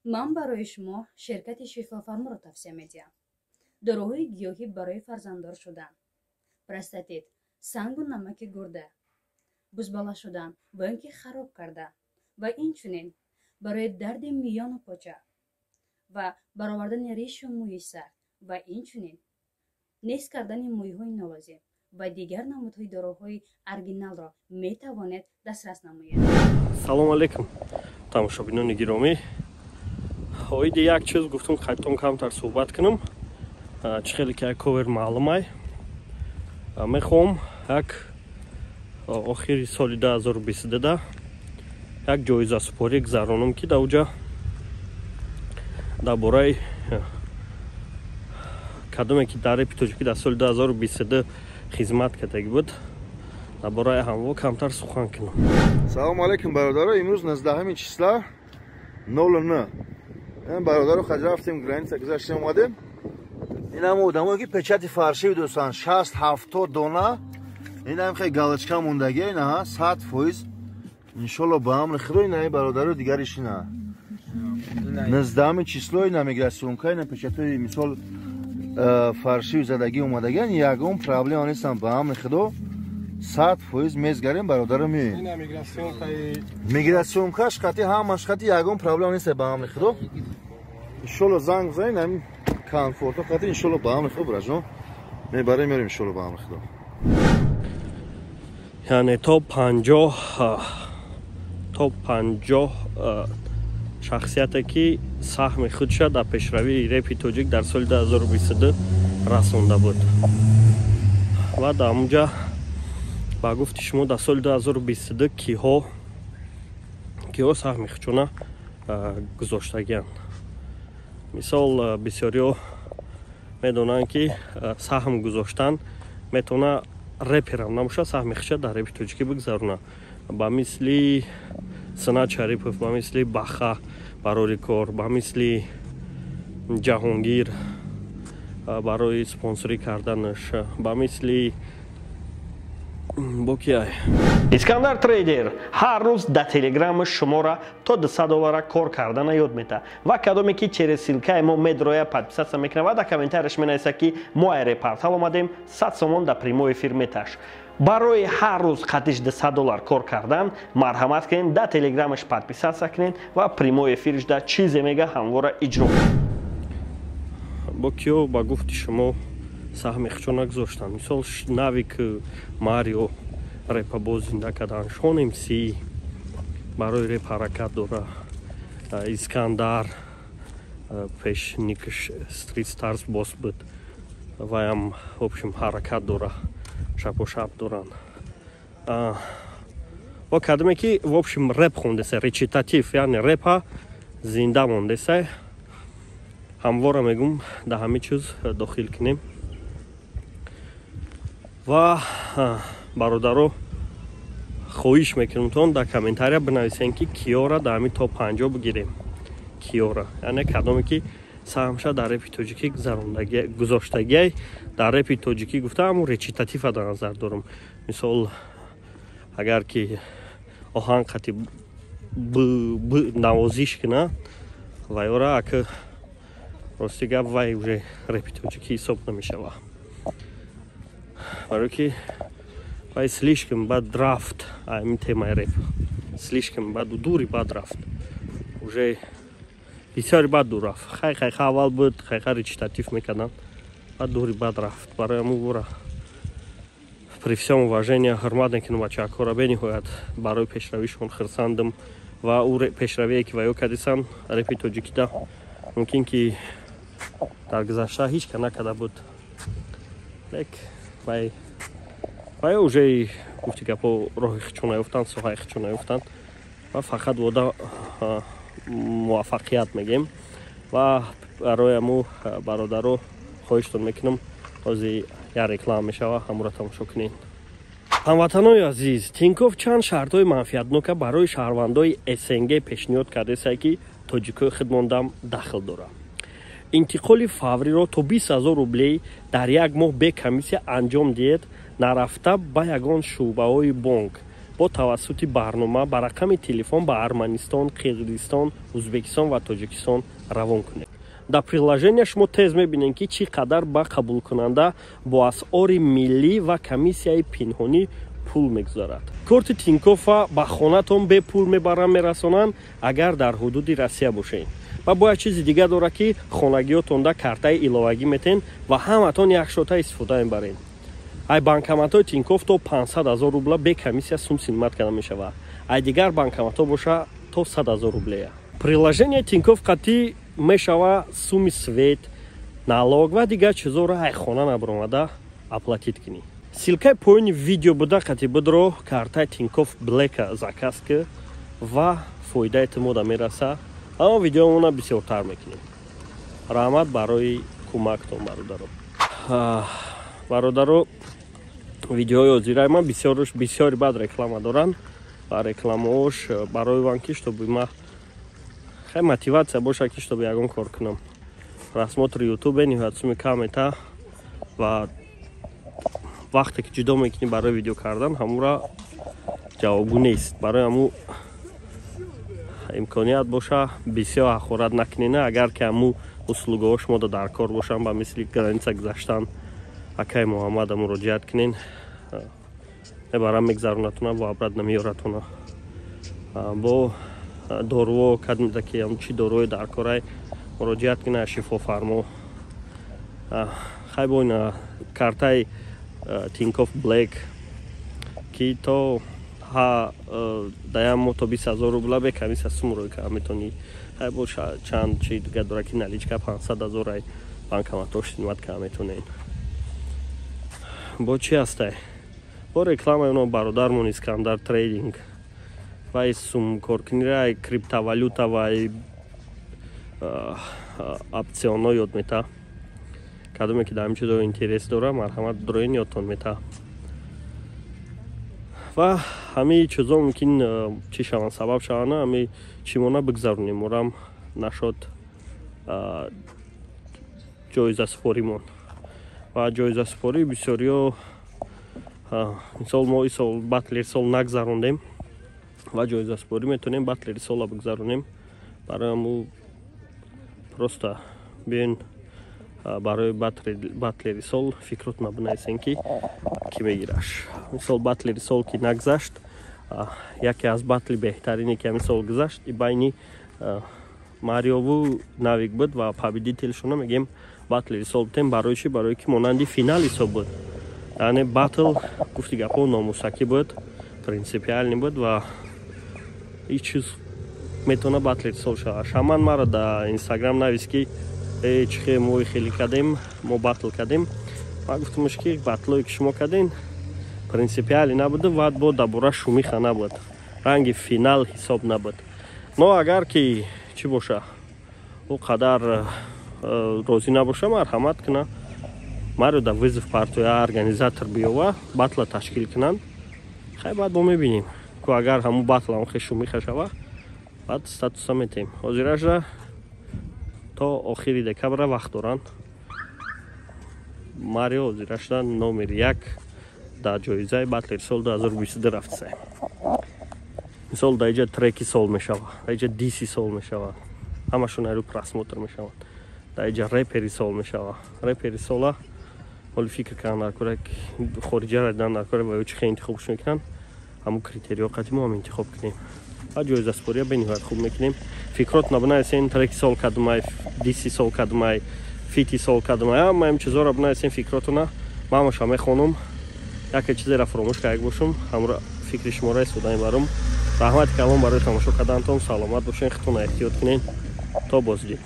Ман барои шумо ширкати Шифофарморо тавсия медиҳам. Доруҳои гиёҳӣ барои фарзанддор шудан, простатит, сангу намаки гурда, бузбала шудан ва ин ки хароб кардан ва инчунин барои дарди миёну поча ва баровардани ришу мӯи сар ва инчунин нест кардани мӯйҳои нолозим ва дигар намудҳои доруҳои оригиналро метавонед дастрас намоед. Салому алейкум, тамошобинони гиромӣ. Оиди як чиз гуфтум, қайтон камтар суҳбат кунам. Чӣ хеле ки як ковер маълумай, мехоҳам як охири соли 2022 як ҷоизасупорӣ гузаронам, ки дар уҷа дар бораи кадоме ки дар репи тоҷикӣ дар соли 2022 хизмат кардагӣ буд, дар бораи ҳамво камтар сухан кунам. Салому алейкум, бародаро. Имрӯз 19 числа 09 бародаро хаҷ рафтем, граница гузаштем, омадем. Инам одамое ки печати фаршиви дӯстан, 60-70 дона. Инам хе галочка мондагӣ, ина 100%, иншолло, ба амри Худо. Ина бародаро, дигариш ина 19 число, ина миграционка, ина печатои мисол фаршиви задагӣ омадагиан, ягон проблема нестам, ба амри Худо, 100% мезгарем, бародаро, меоем. Миграционкаш қати, ҳамаш қати, ягон проблема нест, ба амри Худо. Иншолло, занг бизанед, ҳамин комфорто қати, иншолло, ба амри Худо, бираҷон, мебарем, мерем, иншолло, ба амри Худо. Яъне то 50 шахсияте ки саҳми худша дар пешравии репи тоҷик дар соли 2022 расонда буд. Ва дар ҳамунҷа ба гуфти шумо, дар соли 2022 киҳо саҳми худшона гузоштагианд? Мисол, бисёриҳо медонанд, ки саҳм гузоштан метавона реперам набошад, саҳми худша дар репи тоҷикӣ бигзаронад, ба мисли Синат Шарипов, ба мисли Баха барори кор, ба мисли Ҷаҳонгир барои спонсорӣ карданаш, ба мисли бокиай. Искандар Трейдер ҳар рӯз дар Телеграми шуморо то 200 доллара кор кардана ёд метаҳад. Ва кадоме ки через ссылкаи мо медроя, подписаться мекунад ва дар комментарияш менависад, ки мо аэропортал омадем, 100 сомон дар прямой эфир меташ. Барои ҳар рӯз қатиш 200 доллар кор кардан, марҳамат кунед, дар Телеграмаш подписаться кунед ва прямой эфирш дар чизе мега, ҳамвора иҷро кунед. Бо киё, ба гуфти шумо, саҳми худшо нагузоштанд? Мисол, Навик, Марио репа боз зинда кардан, Шон МС барои реп ҳаракат дора, Искандар пеш никш Стрит Старс бос буд, ваям, в общем, ҳаракат дора, шапошап доранд. Во кадоме ки, в общем, реп хондеса, речитатив, яъне репа зинда мондеса, ҳамвора мегум, дар ҳамин чиз дохил кунем. Ва бародаро, хоҳиш мекунамтон, дар комментария бинависем, ки киёра дар ҳамин то 50 бигирем, киёра, яъне кадоме ки саҳмша дар репи тоҷикӣ гузоштагиай. Дар репи тоҷикӣ гуфта, ҳамун речитатива дар назар дорам. Мисол, агар ки оҳанг қати навозиш куна, вайора ака, рости гап, вай уже репи тоҷикӣ ҳисоб намешава, барое ки вай слишком бад рафт. Ҳамин темаи реп слишком баду дури бад рафт, уже бисёри бад дур рафт. Хай, хайха аввал буд, хайха речитатив мекарданд, баъд дури бад рафт. Барои ҳамун вора, при всем уважение, ҳурмат мекунам бачаакҳоро бениҳоят, барои пешравишон хирсандам ва ӯ пешравие ки ваё кардисан репи тоҷикида, мумкин ки дар гузашта ҳеҷ ка накарда буд, лек вай уже, гуфти гапо, роҳи хичо наёфтанд, соҳаи хичо наёфтанд. Ва фақат вода муваффақият мегем. Ва барои ҳаму, бародаро, хоҳиштон мекунам, ҳозир як реклама мешава, ҳамуро тамошо кунед. Ҳамватанои азиз, Тинькофф чанд шартҳои манфиатнока барои шаҳрвандои СНГ пешниҳод кардааст, ки тоҷикои худмондам дахл дорад. Интиқоли фавриро то 20 000 рублей дар як моҳ бе комиссия анҷом диҳед, нарафта ба ягон шӯъбаҳои бонк. Бо тавассути барнома ба рақами телефон ба Арманистон, Қирғизистон, Ӯзбекистон ва Тоҷикистон равон кунед. Дар приложения шумо тез мебинед, ки чӣ қадар ба қабулкунанда бо асъори миллӣ ва комиссияи пинҳонӣ пул мегузарад. Корти Тинькоффа ба хонатон бепул мебаранд, мерасонанд, агар дар ҳудуди Россия бошед. Ва бояд чизи дигар дорад, ки хонагиётонда картаи иловагӣ метен ва ҳаматон як шота истифода мебаред. Ай банкоматҳои Тинькофф то 500 ҳазор рубла бе комиссия сум снимать карда мешавад. Ай дигар банкоматҳо боша, то 100 ҳазор рублея. Приложение Тинькофф қатъӣ мешава суми свет, налог ва дигар чизоро ай хона набаромада оплатить кунӣ. Ссылкаи поёни видео буда, қатъи будро картаи Тинькофф Блека заказ ки ва фоидаи тумода мераса. Аммо видеомона бисёртар мекунем. Раҳмат барои кӯмактон, бародаро. Бародаро, видеои ҳозираи ман бисёруш бисёри бад реклама доранд ва рекламаош барои ван ки чтобы ма хай мотивация боша, ки чтобы ягон кор кунам. Просмотри Ютуб бениҳоят суми кам мета ва вақте ки ҷудо мекунӣ барои видео кардан, ҳамура ҷавобгӯ нест. Барои ҳаму имконият боша, бисёр ҳақорат накунена. Агар ки ҳаму услугаҳо шумода дар кор бошанд, ба мисли граница гузаштан, акаи Муҳаммада муроҷиат кунен, мебарам, мегзаронатона ва обратно меёратона. Бо доруо кадмида ки чӣ доруое дар корай, муроҷиат куна Шифофармо. Хай, бо ина картаи Тинькофф Блэк, ки то даям моҳ то 20 000 рубла бе комиссия сум рӯй карда метавонӣ. Хай, бо чанд чи дига дора, ки наличка 500 000 ай банкоматош снимать карда метавонед. Бо чӣ ҳастай? Бо рекламаи оно бародармон Искандар Трейдинг вай сумкоркунира, криптовалюта вай опционҳо ёд мета. Кадоме ки дар ҳамин чизо интерес дора, марҳамат, дроин, ёдтон мета. Ва ҳамаи чизо мумкин чӣ шаванд, сабаб шаванд, ҳамаи чимона бигзаронем. Морам нашод ҷоизасупоримон ва ҷоизасупорӣ бисёриё. Мисол, мо ин сол батлери сол нагзарондем ва ҷоизасупорӣ метавонем батлери сола бигзаронем. Барои ҳаму просто биён, барои батлери сол фикротона бинависен, ки кӣ мегираш. Мисол, батлери сол ки нагзашт, яке аз батли беҳтарине, ки ҳамин сол гузашт, и байни Мариову Навик буд ва победителшона мегем батлери сол бутем. Барои чӣ? Барои ки монанди финал ҳисоб буд, яъне батл, гуфти гапҳо, номусакӣ буд, принципиальный буд ва ҳеҷ чиз метавона батлери сол шавад. Шаман маро дар Инстаграм навис, ки э, чӣ хе мо хеле кардем, мо батл кардем. Ман гуфтамш, ки батлое ки шумо кардем, принципиально набуду ва бо дабора шумиха набуд, ранги финал ҳисоб набуд. Но агар ки чӣ боша, ӯ қадар розӣ набоша, марҳамат куна, маро да вызов партоя, организатор биёва, батла ташкил кунанд. Хай, баъд мо мебинем ку, агар ҳамун батл ҳам хе шумиха шава, баъд статуса метем. Ҳозиража то охири декабра вақт доранд. Марио ҳозирашда номери як дар ҷоизаи батлери сол 2022 рафтса. Мисол, дар иҷа треки сол мешава, дар иҷа диси сол мешава, ҳамашон айрӯ просмотр мешаванд. Дар иҷа репери сол мешава. Репери сола ҳоли фикр кардан дар кора, хориҷара дидан дар кора ва ё чӣ хел интихобш мекунанд. Ҳамун критериҳо қати мо ҳам интихоб кунем ва ҷоизасупория бениҳоят хуб мекунем. Фикротона бинависен: треки сол кадумай, диси сол кадумай, фити сол кадумай, ҳама ҳам чизоро бинависен фикротона. Ман ҳамаша мехонум. Яке чизеро фуромӯш карда бошум, ҳамро фикри шуморо истифода мебарам. Раҳмати калон барои тамошо карданатон. Саломат бошен, худтона эҳтиёт кунен. То боздид.